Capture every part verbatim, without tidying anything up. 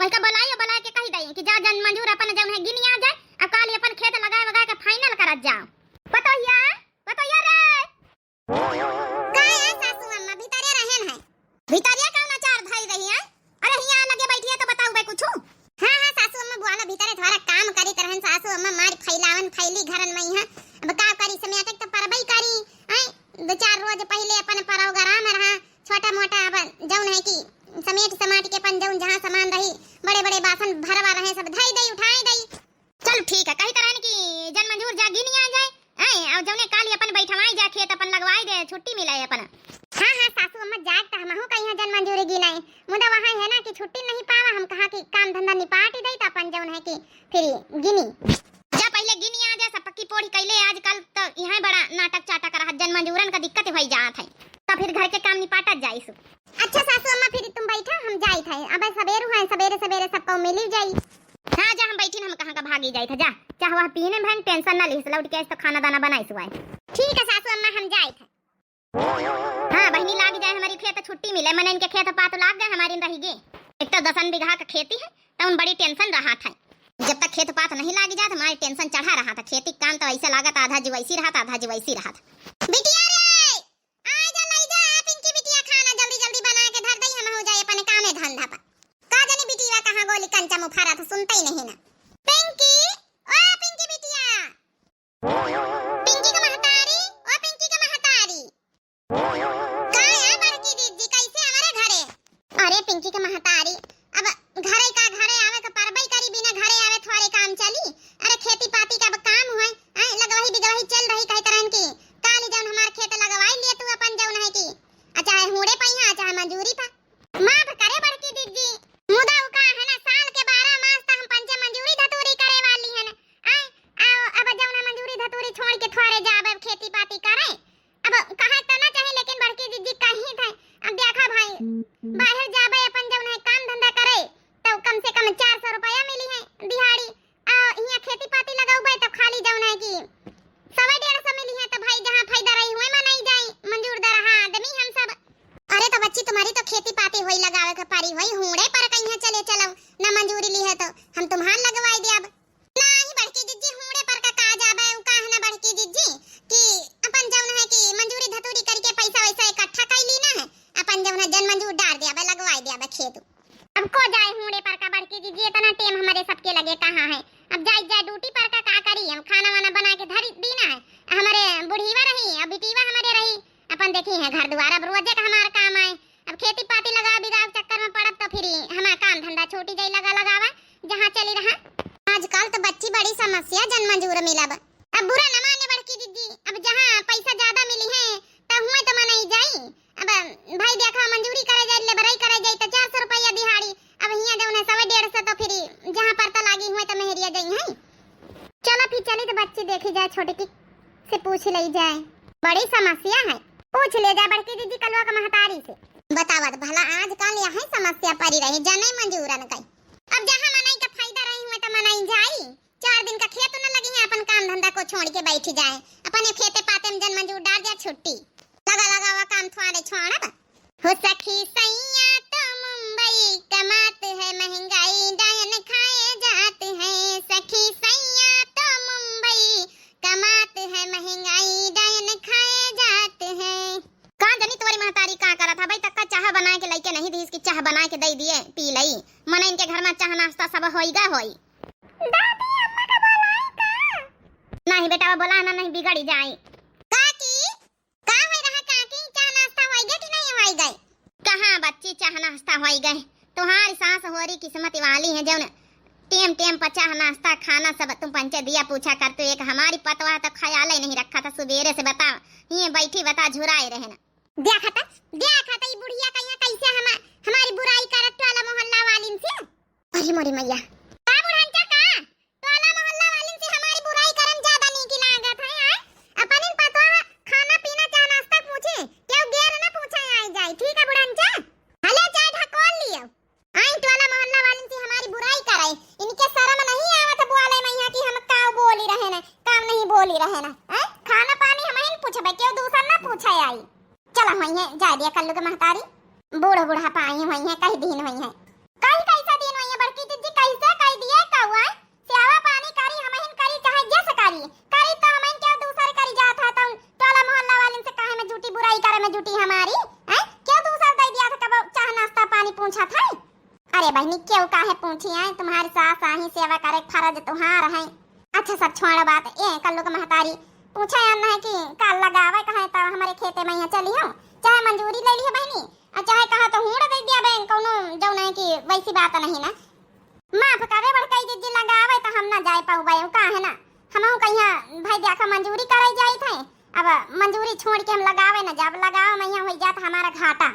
वही का बोलाई, बोलाए के कही दई कि जा जन मंजूर अपन जौन है गिनी आ जाए, अब काल ही अपन खेत लगाए वगाए के final करत जाओ। पतोहिया, पतोहिया रे। का है सासू अम्मा, भीतरे रहन है? भीतरिया कौन अचार धरी रही है? अरे हियाँ लगे बैठी है तो बताऊ बे कुछ। हाँ, हाँ, सासू अम्मा बुआला भीतरे थोड़ा काम करी तरहन सासू अम्मा मार फैलावन फैली घरन में यहाँ। अब का करी, समेटे तो परबई करी। हैं, दो चार रोज पहले अपन प्रोग्राम रहा, छोटा मोटा अपन जौन है कि समेट समाट के अपन जौन जहाँ सामान रही, बड़े बड़े बासन भरवा रहे, सब धई दई, उठाई दई। चल ठीक है, कही तरहन कि जन मंजूर जा गिनी आ जाए, हैं, और जौने काल ही अपन बैठवाई जा खेत अपन लगवाई दे, छुट्टी मिले अपन। हाँ, हाँ, सासू अम्मा जाए त हमहू कहीं जन मंजूरी गिनाई, मुदा वहाँ है ना कि छुट्टी नहीं पावा, हम कहा कि काम धंधा निपाट ही दई त अपन जौन है कि फिर गिनी। जा पहले गिनी आ जा, सब पक्की पोढ़ी कैले आजकल तो यहाँ बड़ा नाटक चाटक रहत, जन मंजूरन का दिक्कत होई जात है, तो फिर घर के काम निपाटत जाई सु। अच्छा सासू अम्मा, फिर तुम बैठा, हम जाइत है, अब सबेर हुआ है, सबेरे सबेरे सबको मिली जाई। हाँ जा, हम बैठिन, हम कहाँ का भागी जाइत है, जा चाह वह पीने भन, tension ना लिहिस, लौट के आइस तो खाना दाना बनाइस हुआ है। ठीक है सासू अम्मा, हम जाइत है। हाँ बहिनी, लाग जाए हमारी खेत, छुट्टी मिले, मने इनके खेत पात लाग गए, हमारी रही गे। एक तो दसन बीघा का खेती है, तो उन बड़ी tension रहा था। जब तक खेत पात नहीं लाग जात, हमारी tension चढ़ा रहा था, खेती काम तो ऐसे लागत आधा जीव ऐसी रहा था, आधा जीव ऐसी रहा था। बिटिया रे, आ जा, लाई जा, पिंकी बिटिया खाना जल्दी जल्दी बना के धर दई, हम हो जाए अपने कामे धंधा पर। का जानी बिटिया कहाँ गोली कंचा मुफारा था, सुनते ही नहीं ना। पिंकी, ओ पिंकी बिटिया। पिंकी का महतारी, ओ पिंकी का महतारी। का है बड़की दीदी, कैसे हमारे घरे? अरे पिंकी का महतारी, अब घरे का घरे आवे का परबई करी, बिना घरे आवे थोड़े काम चली? अरे खेती पाती का अब काम हुए, हैं, लगवही बिगवही चल रही, कही तरहन की काली जौन हमार खेत लगवाई लिए तू अपन जौन है की, आ चाहे हूड़े पइहा, आ चाहे मंजूरी पा। माफ करे बड़की दीदी, मुदा उ का है ना, साल के बारह मास त हम पंचे मंजूरी धतूरी करे वाली हन। आय, आओ, अब जौन है मंजूरी धतूरी छोड़ के थोड़े जाब अब खेती पाती करे। अब कहे त ना चाही, लेकिन बड़की दीदी कही थे, अब देखा भाई, बाहर जाबे अपन जौन है काम धंधा करे, तो कम से कम चार सौ रुपया मिली है दिहाड़ी। आ, हियाँ खेती पाती लगौबे तो खाली जौन है कि सवा डेढ़ सौ मिली है, तो भाई जहाँ फायदा रही हुए मनाई जाई, मंजूर दरहा आदमी हम सब। अरे तो बच्ची, तुम्हारी तो खेती पाती होई, लगावे के पारी होई, हूड़े पर कहीं चले चलो, ना मंजूरी ली है तो हम तुम्हार लगवाई दियाब। नाही बड़की जिज्जी, हूड़े पर का, का जाबे, उ का है ना बड़की जिज्जी कि अपन जौन है कि मंजूरी धतूरी करके पैसा वैसा इकट्ठा कर ली ना है, अपन जौन है जन मंजूर डार दियाबे, लगवाई दियाबे खेत। अब को जाए हूड़े पर का बड़की जिज्जी, इतना टेम हमारे सबके लगे कहाँ है? अब जाए जाए ड्यूटी पर का, का करी हम? खाना वाना बना के धरी दी ना है, हमारे बुढ़ीवा रही, अब बिटीवा हमारे रही, अपन देखी है घर दुआर, अब रोजे का हमार काम आए। अब खेती पाती लगाव बिगाव चक्कर में पड़ब तो फिर हमार काम धंधा छूटी जाई, लगा लगावा जहाँ चली रहा। आजकल तो बच्ची बड़ी समस्या, जन मंजूर मिलब। अब बुरा न माने बड़की जिज्जी, अब जहाँ पैसा ज्यादा मिली है तो हुए तो मनई जाई। अब भाई देखा, मंजूरी करे जाई, लेबरई करे जाई तो चार सौ रुपया दिहाड़ी, अब हियाँ जौन है सवा डेढ़ सौ, तो फिर जहाँ परता लागी हुए तो मेहरिया जाई है। चला फिर चली तो बच्ची देखी जाए, छोटकी से पूछ लई जाए, बड़ी समस्या है। पूछ ले जाए बड़की जिज्जी कलवा का महतारी से। बतावत भला आजकल यही समस्या पड़ी रही जने मंजूरन कई। अब जहाँ मनई का फायदा रही हुए तो मनई जाई, चार दिन का खेत न लगी है, अपन काम धंधा को छोड़ के बैठी जाए, अपने खेते पाते में जन मंजूर डार दिया छुट्टी, लगा लगावा काम थोड़े छोड़ब। हो सखी सैया तो मुंबई कमात है, महंगाई डायन खाए जात है। सखी सैया तो मुंबई कमात है, महंगाई डायन खाए जात है। का जानी तुम्हारी महतारी का करत है भाई, तक्का चाह बनाए के लइके नहीं दीस कि चाह बनाए के दे दिए पी लई। मने इनके घर में चाह नाश्ता सब होई गा होई। दादी, अम्मा का बोलाई का? नहीं बेटा, वो बोला ना, नहीं बिगड़ी जाई। काकी, का होई रहा काकी? चाह नाश्ता होई गए कि नहीं होई गए? कहाँ बच्ची, चाह नाश्ता होई गए? तुम्हारी सास होरी किस्मत वाली है, जौन टेम टेम पर चाह नाश्ता खाना सब तुम पंचे दिया पूछा कर। तू एक हमारी पतवा तो ख्याल ही नहीं रखा था, सुबेरे से बताओ, ये बैठी बता झुराए रहे ना। देखा था, देखा था, ये बुढ़िया कहिया कैसे हम, हमारी बुराई करत टोला मोहल्ला वालिन से। अरे मोरी मैया। का बुढ़नचा का? टोला मोहल्ला वालिन से हमारी बुराई करम ज्यादा नीक लागत है, आय? अपनिन पतोह खाना पीना चाह नाश्ता पूछे, केहू गैर न पूछे आई जाए, ठीक है बुढ़नचा? हले चाय ढकोल लियो। आई टोला मोहल्ला वालिन से हमारी बुराई करे, इनके शर्म नहीं आवत बोले मैया कि हम का बोली रहे न, काम नहीं बोली रहे न, हैं? खाना पानी हम ही पूछबे, केहू दूसर ना पूछे आई। चला होई है, जाए दिया कल्लू के महतारी। बूढ़ बुढ़ापा आई होई है, कई दिन होई है। कई कैसा दिन होई है, बड़की बहिनी, केहू काहे पूछी आए, तुम्हारी सास आही, सेवा करे फर्ज तुहार है। अच्छा, सब छोड़ बात, ए कल्लू के महतारी, पूछे यार नहीं कि का लगावे कहे, तब हमरे खेते में यहाँ चली हो, चाहे मंजूरी ले लियो बहिनी, और चाहे कहा तो हूड़ दे दिया बहन, कौनो जौन है कि वैसी बात नहीं ना। माफ करे बड़कई दीदी, लगावे तो हम ना जाए पाउबे, उ का है ना, हमहू कहिया भाई देखा मंजूरी करे जाई थे, अब मंजूरी छोड़ के हम लगावे ना जाब, लगावे में यहाँ हो जात हमारा घाटा।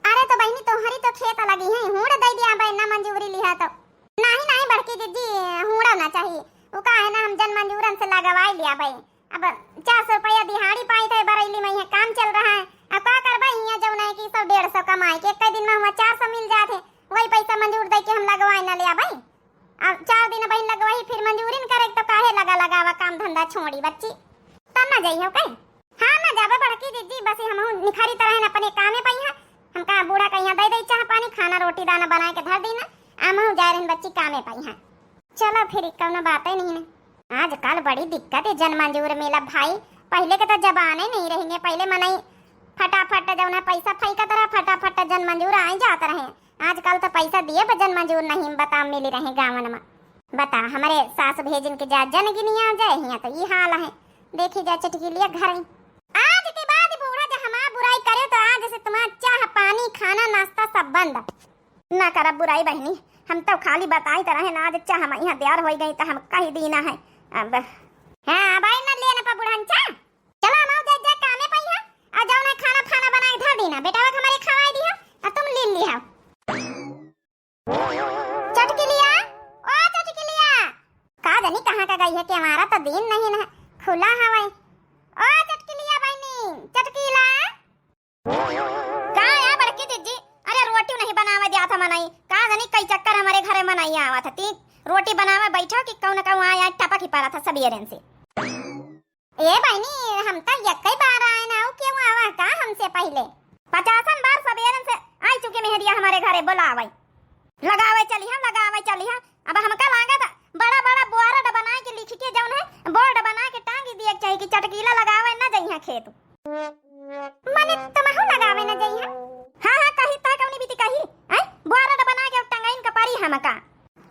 अरे तो बहिनी, तोहरी तो खेत लगी है, हूड़ दे दिया बहन, ना मंजूरी लिहा तो। नहीं नहीं बड़की दीदी, हूड़ा ना चाहिए, उ का है ना, हम जन मंजूरन से लगवाई लिया बहन। अब चार सौ रुपया दिहाड़ी पाई थे बरैली में, यहाँ काम चल रहा है। अब का करबा, यहाँ जौन है कि सौ डेढ़ सौ कमाए के, एक दिन में हुआ चार सौ मिल जात है, वही पैसा मंजूर दे के हम लगवाए ना लिया भाई। अब चार दिन बहिन लगवाई, फिर मंजूरी न करे तो काहे लगा लगावा, काम धंधा छोड़ी बच्ची, तब ना जाई हो कहीं। हाँ ना जाबे बड़की दीदी, बस हमहू निखारी तरह न अपने कामे पइहा। हमका बूढ़ा कहिया दे दे चाह पानी, खाना रोटी दाना बनाए के धर दीना, हमहू जाए रहन बच्ची कामे पइहा। चलो फिर, कौनो बातें नहीं ने। आजकल बड़ी दिक्कत है जन मंजूर मिला भाई, पहले के तो जमाने नहीं रहेंगे, पहले मनई फटाफट जौन है पैसा फेंकत रहा, फटाफट जन मंजूर आई जात रहे। आजकल तो पैसा दिए बजन मंजूर नहीं, बता मिली रहे गावन में। बता, हमारे सास भेजिन के जा जन गिनिया जाए हिया तो ई हाल है। देखी जा चटकी लिया घर ही। आज के बाद बूढ़ा जब हमार बुराई करे तो आज से तुम्हार चाह पानी खाना नाश्ता सब बंद। ना करब बुराई बहिनी, हम तो खाली बताई तो रहे ना, आज चाह हम यहाँ तैयार हो गई तो हम कही दीना है। अब हाँ भाई, ना लेना पा बुढ़न चाह। चला, हम आऊ जाए, जाए कामे पइहा, आ जाओ ना खाना फाना बनाए धर दीना, बेटावा के हमारे खवाए दिहा, आ तुम लीन लिहा। चटकिलिया, ओ चटकिलिया, का जानी कहाँ का गई है, केवारा तो दिन नहीं ना खुला हवे। ओ चटकिलिया बहिनी, चटकीला। का या बड़की जिज्जी, अरे रोटी नहीं बनावे दिया था मनई, का जानी कई चक्कर हमारे घरे मनई आवा था, ती रोटी बनावे बैठो कि कौन कहूँ आया टपक ही पड़ा था सबेरन से। ए बहिनी, हम तो यक्कई बार आए ना, क्यों आवा का हमसे पहिले? पचासन बार सबेरन से आई चुकी मेहरिया हमारे घरे बोलावे, लगावे चली हम, लगावे चली हम। अब हमका लागत बड़ा बड़ा बोर्ड बनाए के लिख के जौन है बोर्ड बना के टांग दिए के चाही कि चटकीला लगावे न जइहा खेत। मने तुमहू लगावे न जइहा? हाँ हाँ, कही तो कौनी बीती कही, हैं? बोर्ड बनाए के टंगाइन का परी हमका।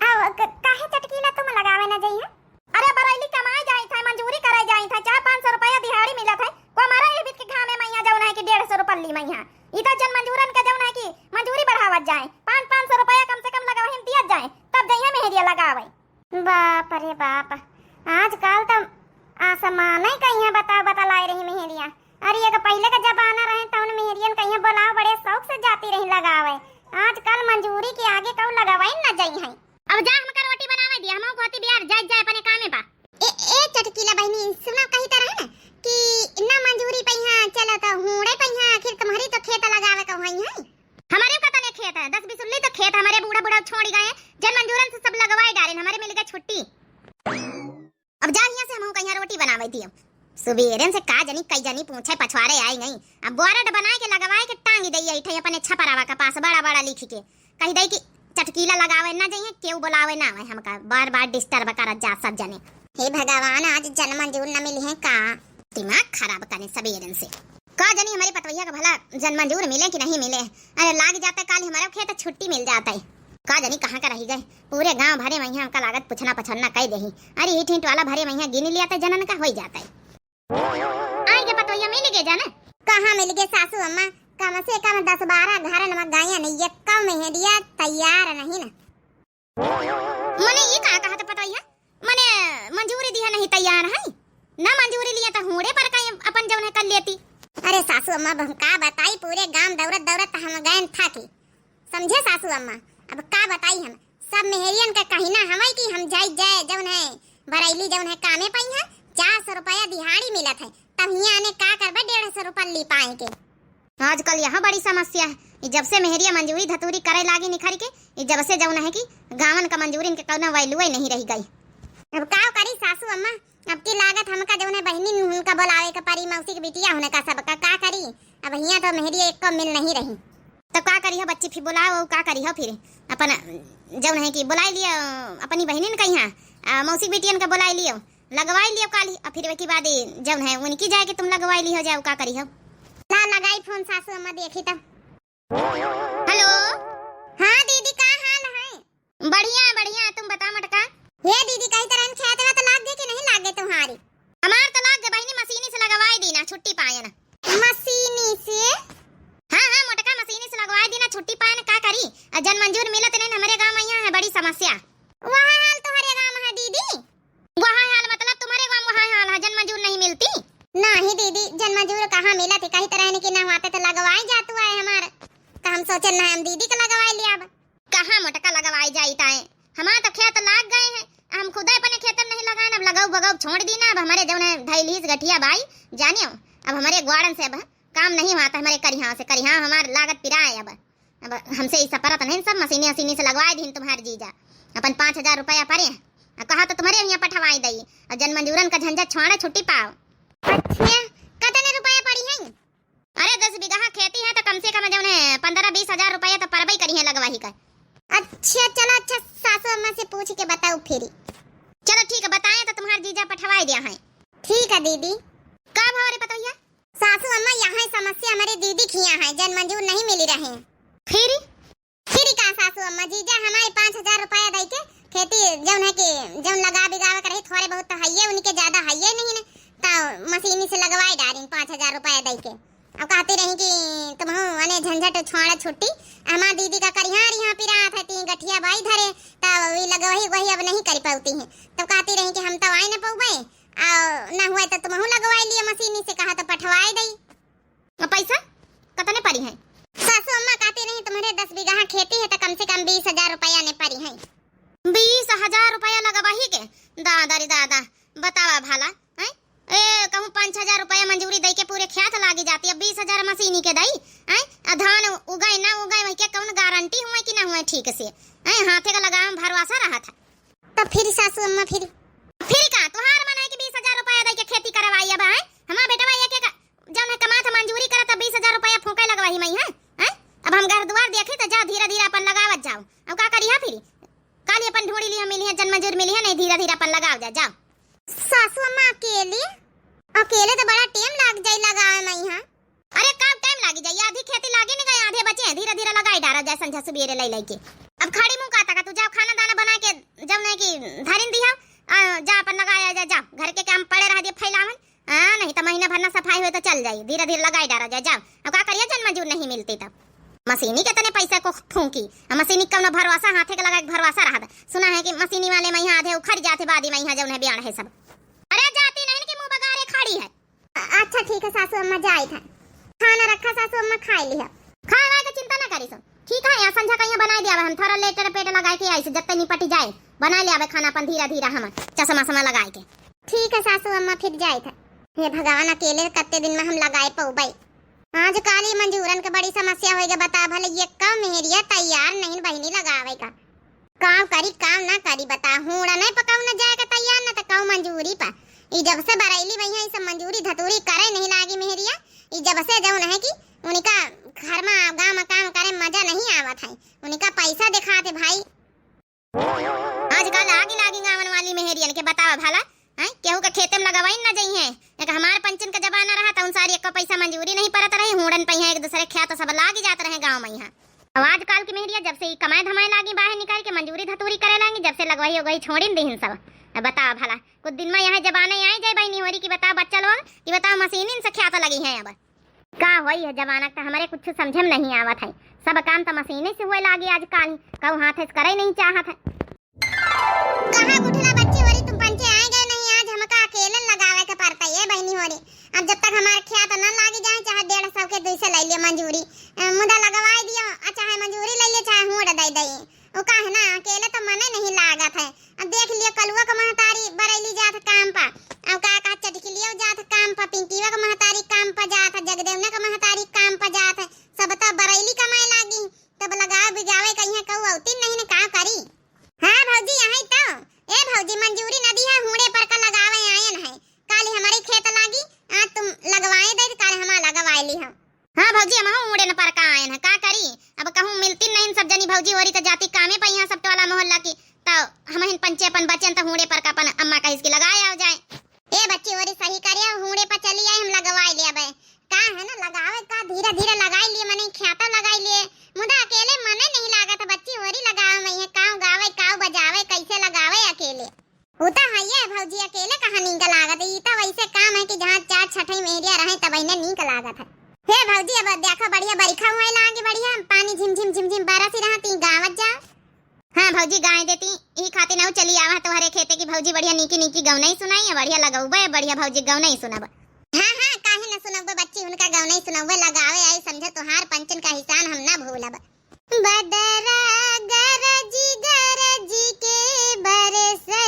अब क-, काहे चटकीला तुम लगावे न जइहा? अरे बरैली कमाए जाई था, मंजूरी करे जाई था, चार पाँच सौ रुपया दिहाड़ी मिलत है, को हमारा ये बीत के घामे मैया जौन है कि डेढ़ सौ रुपल्ली मैया, इधर जन मंजूरन के जौन है कि मंजूरी बढ़ावत जाए, पाँच पाँच सौ रुपया कम से कम लगावे हम दिया जाए, तब जइहे मेहरिया लगावे। बाप रे बाप, आजकल तो आसमाने कहिया बता बतलाए रही मेहरिया। अरे एक पहिले का जमाना रहे तौन मेहरियन कहिया बोलाओ बड़े शौक से जाती रही लगावे। आजकल मंजूरी के आगे कऊ लगावे न जइहे। अब जा हमका रोटी बनावे दिया, हमहू कहती बिहार जाए जाए अपने कामे बा। ए, ए चटकीला बहिनी, सुना कही तरह न कि ना मंजूरी पइहा, चलो तो हूड़े पइहा, आखिर तुम्हारी तो खेत लगावे का हुई है। हमारे का तने खेत है, दस बिसुल्ली तो खेत हमारे बूढ़ा बूढ़ा छोड़ी गए, जन मंजूरन से सब लगवाए डारेन, हमारे मिल गए छुट्टी। अब जा हियाँ से हमहू कहिया रोटी बनावे दियो। सुबेरन से का जनी कई जनी पूछे पछवारे आई गई। अब बोरड बनाए के लगवाए के टांगी दई आई ठई अपने छपरावा का पास बड़ा बड़ा लिख के। कही दई कि चटकीला लगावे ना जइहे, केहू बोलावे ना आवे हमका, बार बार डिस्टर्ब करत जा सब जने। हे भगवान, आज जन मंजूर न मिली है का? दिमाग खराब करे सबेरन से। का जनी हमारे पतवैया का भला जन मंजूर मिले कि नहीं मिले? अरे लाग जाता काल हमारा खेत छुट्टी मिल जाता है। का जनी कहाँ का रही गए, पूरे गांव भरे में यहाँ हमका लागत पुछना पछरना कई देही। अरे ईंट ईंट वाला भरे में यहाँ गिन लिया तो जनन का हो ही जाता है। आई के पतवैया मिल गए जाना। कहाँ मिल गए सासू अम्मा, कम से कम दस बारह घरन में गए नहीं, ये कम है दिया तैयार नहीं ना। मने ई का कहत पतोहिया? मने मंजूरी दिहा नहीं तैयार है? ना मंजूरी लिया त हूड़े पर कहीं अपन जौन है कर लेती। अरे सासू अम्मा, अब हम का बताई, पूरे गांव दौरत दौरत हम गए थाकी। समझे सासू अम्मा, अब का बताई हम, सब मेहरियन के कहिना हवै कि हम जाई जाए जौन है बरैली जौन है कामे पइहा, चार सौ रुपया दिहाड़ी मिलत है, तब हियाँ आने का करबे डेढ़ सौ रुपया ली पाए के। आजकल यह बड़ी समस्या है। ई जब से मेहरिया मंजूरी धतूरी करे लागी निखर के, ई जब से जौन है कि गावन का मंजूरिन के कौनो वैल्यूए नहीं रही गई। अब का करी सासू अम्मा, अब की लागत हमका जौन है बहिनी उनका बोलावे के परी, मौसी के बिटिया होने का सबका का करी। अब हियाँ तो मेहरिया एक मिल नहीं रही। तो का करी हो बच्ची, फिर बोलाओ, का करी हो फिर अपन जौन है कि बोलाई लियो अपनी बहिनिन का यहाँ, आ, मौसी के बिटियन का बोलाई लियो। लगवाई लियो काली, और फिर ओके बाद जौन है उनकी जाए के तुम लगवाई लियो जाओ, का करी हो। ला लगाई फोन सासू अम्मा देखी तो। हेलो। हाँ दीदी, का हाल है? समस्या। वह हाल तोहरे गाँव है दीदी? वह हाल मतलब तुम्हरे गाँव वह हाल है, जन मजूर नहीं मिलती? नहीं दीदी, जन मजूर कहाँ मिलत है, कही तो रहने की ना हुआ तो लगवाई जातू है हमार, तो हम सोचे ना हम दीदी के लगवाई लिया अब। कहाँ मोटका लगवाई जाई ताए, हमार तो खेत लाग गए हैं, हम खुदे अपने खेतन नहीं लगाए, अब लगाऊ बगाऊ छोड़ दी ना, अब हमारे जौन है धैलीस गठिया बाई जानियो, अब हमारे ग्वाड़न से अब काम नहीं हुआ था, हमारे करिहाँ से, करिहाँ हमार लागत पिराए अब। अब हमसे ई सपरत नहीं, सब मशीनी अशीनी से लगवाए दीन तुम्हार जीजा। अपन पाँच हजार रुपया परे हैं। अब कहा तो तुम्हरे यहाँ पठवाई दई। अब जन मजूरन का झंझट छोड़ा, छुट्टी पाओ। अच्छा, कतने रुपया पड़ी हैं? अरे, दस बीघा खेती है तो कम से कम जौन है पन्द्रह बीस हजार रुपया तो परबई करी है लगवाही का। अच्छा, चलो, अच्छा, सासू अम्मा से पूछ के बताओ फिर। चलो ठीक है, बताए तो तुम्हार जीजा पठवाई दिया है। ठीक है दीदी। का भाव रे पतोहिया? सासू अम्मा, यहाँ समस्या हमारे दीदी खिया है, जन मजूर नहीं मिली रहे। फिर? फिर का सासू अम्मा, जीजा हमारे पाँच हजार रुपया दई के खेती जौन है कि जौन लगा बिगावे के रही, थोड़े बहुत तो हइये, उनके ज्यादा हइये नहीं ने, तो मशीनी से लगवाए डारिन पाँच हजार रुपया दई के। अब कहती रही कि तुमहू अने झंझट छोड़ा छुट्टी, हमार दीदी का करिहार यहाँ पिरात है, तीन गठिया बाई धरे, तब वी लगवही वही अब नहीं कर पाती हैं। तब कहती रही कि हम तो आए न पौबे, और ना हुआ तो तुमहू लगवाई लिए मशीनी से, कहा तो पठवाए दई। और पैसा कतने परी है? सासू अम्मा कहती रही, तुम्हारे दस बीघा खेती है तो कम से कम बीस हजार रुपया ने परी है। बीस हजार रुपया लगवाही के? दादा रे दादा, बतावा भला, हैं? ए, कहूँ पाँच हजार रुपया मंजूरी दई के पूरे ख्यात लागी जाती, अब बीस हजार मशीनी के दई, हैं? आ धान उगाए ना उगाए, वही के कौन गारंटी हुए कि ना हुए ठीक से, हैं? हाथे का लगावे में भरोसा रहा था। तब फिर सासू अम्मा फिर? फिर का, तुहार मन है कि बीस हजार रुपया दई के खेती करवाई अब, हैं? हमार बेटवा एक एक जौन है कमात है मंजूरी करत, अब बीस हजार रुपया फूंके लगवाही मई है, हैं? अब हम घर दुआर देखी तो जाओ धीरे धीरे अपन लगावत जाओ। अब का करिहा फिर? काली अपन ढूंढी ली हम मिली है, जन मजूर मिली है, नहीं धीरे धीरे अपन लगाव जा, जाओ। सासू अम्मा अकेले? अकेले तो बड़ा टेम लाग जाई लगावे मई है। अरे का टेम लागी जाई, आधी खेती लागी नहीं गई, आधे बचे हैं, धीरे धीरे लगाई डारा जाए संझा सुबेरे लई लई के। अब खड़ी मुँह का तका तू जाओ खाना दाना बना के जब नहीं कि धरिन दिया, आ, जा अपन लगाया जा, जा घर के काम पड़े रह दिए फैलावन। हाँ, नहीं तो महीना भर ना सफाई हुए तो चल जाई, धीरे धीरे लगाई डारा जाए, जाओ। अब का करिए, जन मजूर नहीं मिलती तब मशीनी के तने पैसा को फूंकी, अब मशीनी के कौनो भरोसा, हाथे के लगाए के भरोसा रहा। सुना है कि मशीनी वाले में यहाँ आधे उखड़ जाते, बादी में यहाँ जौन है बियाण है सब। अरे जाती नहीं कि मुँह बगारे खड़ी है। अ-, अच्छा ठीक है सासू अम्मा, जाई था। खाना रखा सासू अम्मा, खाए लिहा। खाए वाए के चिंता ना करी सो, ठीक है, यहाँ संझा कहीं बनाए दिया हम, थोड़ा लेटर पेट लगाए के आई से जब तक निपटी जाए, बनाए ले आवे खाना अपन धीरे धीरे हम चश्मा समा लगाए के। ठीक है सासू अम्मा, फिर जाए था। हे भगवान, अकेले कत्ते दिन में हम लगाए पउबे। आज काल ई मंजूरन के बड़ी समस्या होइगा, बता भले ये का मेहरिया तैयार नहीं बहिनी लगावे का। काम करी, काम ना करी, बता। हूड़ा नहीं पकाऊ न जाए के तैयार, न त कहू मंजूरी पा। ई जब से बरैली भैया ई सब मंजूरी धतूरी करे नहीं लागी मेहरिया, ई जब से जौन है कि उनका घर में गाँव में काम करे मजा नहीं आवत है, उनका पैसा दिखाते भाई। आजकल आगी लागी गाँवन वाली मेहरियन के बतावा भला, हैं? केहू के खेते में लगवाइन न जइहें। एक हमार पंचन का जमाना रहा, त उन सारी एक पैसा मंजूरी नहीं परत रही, हूड़न पइहें एक दूसरे ख्यात सब लागी जात रहे गाँव में यहाँ। अब आजकल की मेहरिया जब से ई कमाए धमाए लागी बाहर निकाल के मंजूरी धतूरी करे लागी, जब से लगवाई उगवाई छोड़िन दिहिन सब। अब बतावा भला, कुछ दिन में यहाँ जमाना आए जाए बहिनी होरी की बतावा बच्चा लोग, कि बतावा मशीनिन से ख्यात लगी हैं अब। का होई है जमाना का, हमरे कुछ समझे में नहीं आवत है। सब काम तो मशीने से हुए लागी आजकल, कहू हाथ से करे नहीं चाहत है। कहाँ गुठला बच्ची होरी तुम पंचे आए गए नहीं, आज हमका अकेले लगावे के पड़ता है बहिनी होरी। अब जब तक हमार ख्यात न लागी जाए, चाहे डेढ़ सौ के दुई सौ ले लिए मंजूरी, अ, मुदा लगवाए दियो, अ, चाहे मंजूरी ले लिए, चाहे हूड़ दे दे। वो का है ना, अकेले तो मने नहीं लागत है। अब देख लियो, कलुआ का महतारी बरैली जात काम पा, अब का, का चटकिलियो जात काम पा, पिंकीवा का महतारी काम पा जात है, जगदेवना का महतारी काम पा जात है, सब तो बरैली कमाए लागी, तब लगावे बिगावे कहीं कहू औती नहीं ने का करी। हाँ भौजी, यहीं तो। ए भौजी, मंजूरी नदी है, हूड़े पर का लगावे आयन है, काली हमारे खेत लागी, आज तुम लगवाए दे, काली हमार लगवाए ली हम। हाँ भौजी, हमहू उड़े न पर का आयन है, का करी? अब कहूँ मिलती नहीं सब जनी भौजी होरी त जाती कामे पा यहाँ सब टोला मोहल्ला की, त हमहिन पंचे अपन बचन त हूड़े पर का अपन अम्मा कहिस की लगाए आओ जाए। ए बच्ची होरी सही करे, हूड़े पर चली आई, हम लगवाए ले अबे। का है ना लगावे का, धीरे धीरे लगाई लिए, मने ख्याता लगाई लिए, मुदा अकेले मने नहीं लागत है बच्ची होरी लगावे में, ये काव गावे, काव बजावे, कैसे लगावे अकेले। उ त हइये भौजी, अकेले कहाँ नीक लागत, ई त वैसे काम है कि जहाँ चार छठई मेहरिया रहे तब इन्हें नीक लागत है। हे भौजी, अब देखो बढ़िया बरिखा हुए लागे, बढ़िया पानी झिमझिम झिमझिम बरसी रहा, ती गावत जा। हाँ भौजी गाय देती, ई खातिर नाउ चली आवा तोहरे खेते की भौजी बढ़िया नीकी नीकी गौनई सुनाई है, बढ़िया लगौबे, बढ़िया भौजी गौनई सुनब। हाँ, हाँ, काहे न सुनौबे बच्ची, उनका गौनई सुनौबे, लगावे आई समझे तोहार पंचन का हिसान हम ना भूलब। बदरा गरजी गरजी के बरसे,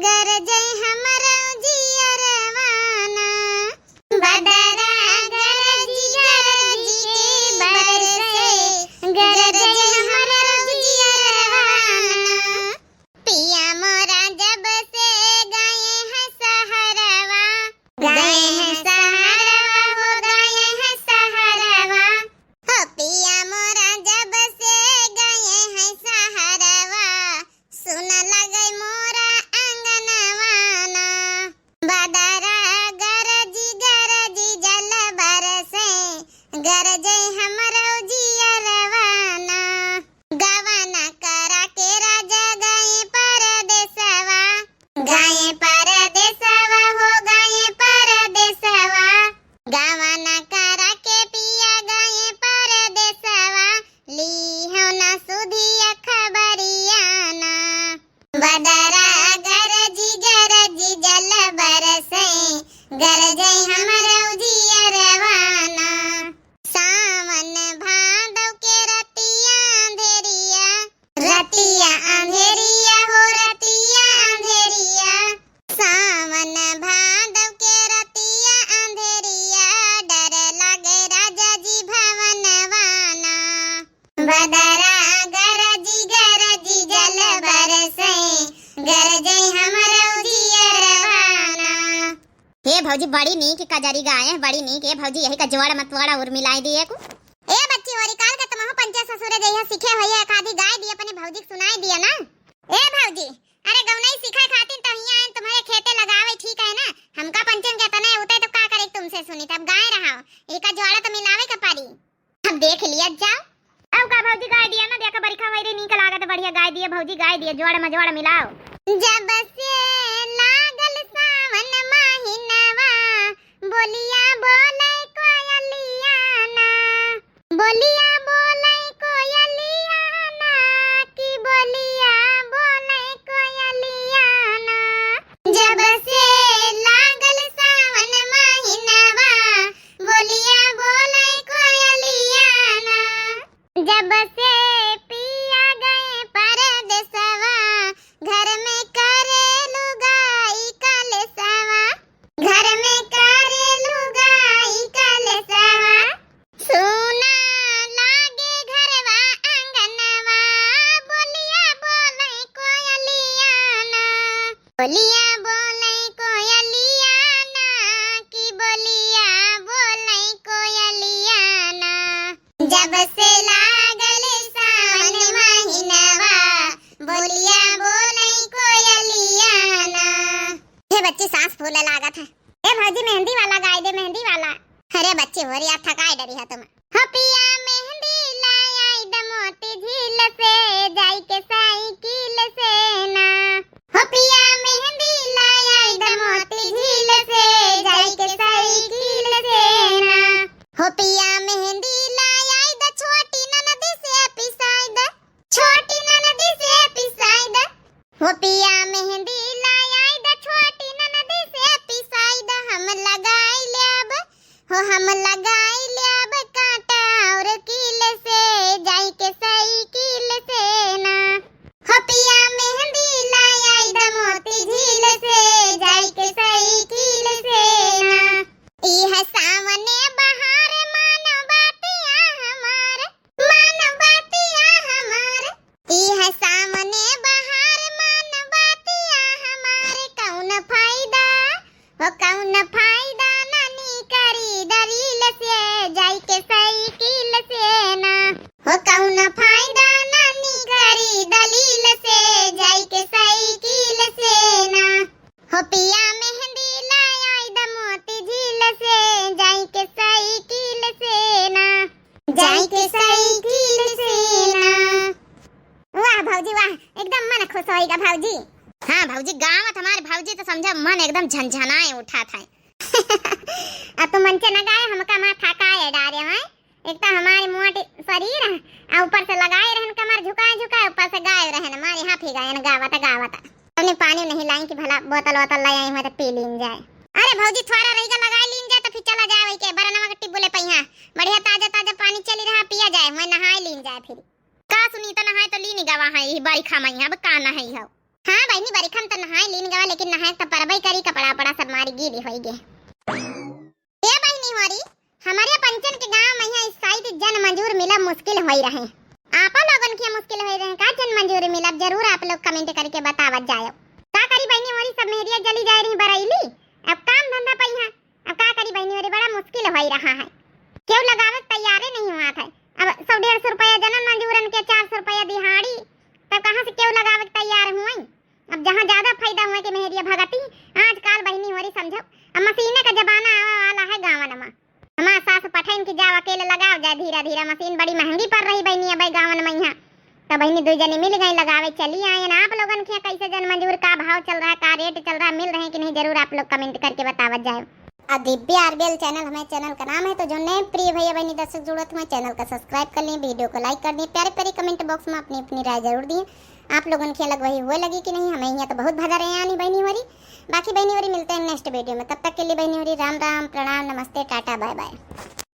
गरजै हमरो जियरवाना। बदरा गरजी गरजी के बरसे, गरजै हमरो जियरवाना। पिया मोरा जब से गए हैं सहरवा, गए हैं सहरवा हो, गए हैं सहरवा। हो पिया मोरा जब से गए हैं सहरवा, सुन लगे मोरा अंगनवाना। बदरा गरजी गरजी जल बरसे, गरजै हमरो जियरवाना। गवना करा के राजा गए परदेसवा, गए परदेसवा हो गए परदेसवा। गवना करा के पिया गए परदेसवा, लीहो ना सुधिया खबरियाना। बदरा गरजी गरजी जल बरसे, गरजै हमरो जियरवाना। सावन भादव के रतिया अंधेरिया, रतिया अंधेरिया हो रतिया अंधेरिया। सावन भादव के रतिया अंधेरिया, डर लागे राजा जी भवनवाना। बदरा गरजी गरजी जल बरसे, गरजै हमरो जियरवाना। हे भौजी, बड़ी नीक कजरी गाए हैं, बड़ी नीक। ए भौजी, यही का जोड़ मत तोड़ा और मिलाई दिए कु। ए बच्ची, होरी काल का तुमहू पंचे ससुरे जइहा सीखे होइहा, एक आधी गाय दिए अपने भौजी के सुनाई दिए ना। ए भौजी, अरे गौनई सीखे खातिर तो हियाँ आए तुम्हरे खेते लगावे, ठीक है ना? हमका पंचन के तने उते तो का करे तुमसे सुनी, तब गाए रहा। एका जोड़ा तो मिलावे के पड़ी। अब देख लिया जाओ। अब का भौजी गाय दिया ना, देखा बरिखा होई रे, नीक लागत, बढ़िया गाय दिया भौजी, गाय दिया, जोड़ में जोड़ मिलाओ। जब से लागल सावन महिनवा, बोलिया बोले कोयलिया ना, बोलिया बोले कोयलिया ना, कि बोलिया बोले कोयलिया ना। जब से लागल सावन महिनवा, बोलिया बोले कोयलिया ना। जब से पिया गए परदेसवा, घर में करे लुगाई कलेसवा, घर में करे लुगाई कलेसवा। सुना लागे घरवा अंगनवा, बोलिया बोले कोयलिया ना, बोलिया बोले कोयलिया ना, कि बोलिया बोले कोयलिया ना। जब से लागल सावन महिनवा, बोलिया बोले कोयलिया ना। हे बच्ची, सांस फूले लागत है। ए भौजी, मेहंदी वाला गाय दे, मेहंदी वाला। अरे बच्ची, होरिया थकाए डरी है तुम। हो पिया मेहंदी लाई आई द मोती झील से, जाई के साइकिल से ना। हो पिया मेहंदी लाई आई द मोती झील से, जाई के साइकिल से ना। हो पिया मेहंदी लाई आई द छोटी ननदी से पिसाई द, छोटी ननदी से पिसाई द। हो पिया मेहंदी लाई आई द छोटी ननदी से पिसाई द, हम लगाई लेब हो हम लगाई लेब कांटा और कील से, जाई के साइकिल से ना। हो पिया मेहंदी लाई आई द मोती झील से, जाई के साइकिल से ना। ई है सावने बहार, मानो बतिया हमार, मानो बतिया हमार। ई है सावने बहार, मानो बतिया हमार। कौन फायदा हो कौन फायदा नानी करी दलील से, जाई के साइकिल से ना। हो कौन फायदा नानी करी दलील से, जाई के साइकिल से ना। हो पिया मेहंदी लाई आई द मोती झील से, जाई के साइकिल से ना। जाई के साइकिल से ना। वाह भौजी वाह, एकदम मन खुश होइगा भौजी। हाँ भौजी, गावत हमारे भौजी तो समझा मन एकदम झनझनाए उठा था। अब तू मंचे न गाए, हमका माथा काए डारे हैं। एक तो हमारे मोट शरीर है, आ ऊपर से लगाए रहन कमर झुकाए झुकाए, ऊपर से गाए रहन। यहाँ फिगायन गावत गावत। हमने पानी नहीं लाई कि भला बोतल वोतल ले आई हुआ तो पी लीन जाए। अरे भौजी, थोड़ा रहिगा लगाई लीन जाए तो फिर चला जाए वही के बरनवा के टिब्बू ले पइहा। बढ़िया ताजा ताजा पानी चली रहा, पिया जाए, हुआ नहाए लीन जाए फिर। का सुनीता, नहाए तो लीन गवा है, यही बरिखा में यहाँ अब का नहाई हो। हाँ बहिनी, बरिखा में तो नहाए लीन गवा, लेकिन नहाए तो परबई करी, कपड़ा वपड़ा सब मारी गीली होई गे। ए बहिनी होरी, हमारे पंचन के गांव में यहाँ इस साइड जन मजूर मिलब मुश्किल होई रहे। आपा लोगन के मुश्किल होई रहे का जन मजूर मिलब? जरूर आप लोग कमेंट करके बतावत जायो। का करी बहिनी होरी, सब मेहरिया जली जाए रही बरैली, अब काम धंधा पइहा, अब का करी बहिनी होरी, बड़ा मुश्किल होई रहा है। केहू लगावे के तैयारे नहीं हुआ था। अब सौ डेढ़ सौ रुपया जनन मजूरन के, चार सौ रुपया दिहाड़ी, तब कहाँ से केहू लगावे के तैयार हुए? अब जहाँ ज्यादा फायदा हुए के मेहरिया भगती, आजकल बहिनी होरी समझो, अब मशीने का जमाना आवे वाला है गाँवन में। हमार सास पठाइन की जाओ अकेले लगाओ जाए धीरा धीरा, मशीन बड़ी महंगी पड़ रही बहिनी अब गाँवन में यहाँ। तो बहिनी दुई जनी मिल गई लगावे चली आए ना। आप लोगन के यहाँ कैसे जन मजूर का भाव चल रहा, का रेट चल रहा, मिल रहे कि नहीं, जरूर आप लोग कमेंट करके बतावत जाए। आ दिव्या आरबीएल चैनल हमारे चैनल का नाम है, तो जो नए प्रिय भैया बहनी दर्शक जुड़त हुए, चैनल का सब्सक्राइब कर लें, वीडियो को लाइक कर दें, प्यारे प्यारे कमेंट बॉक्स में अपनी अपनी राय जरूर दिए। आप लोगन के अलग वही हुए लगी कि नहीं, हमें यहाँ तो बहुत भजा रहे आनी बहनी होरी। बाकी बहनी होरी मिलते हैं नेक्स्ट वीडियो में, तब तक के लिए बहनी होरी राम राम, प्रणाम, नमस्ते, टाटा, बाय बाय।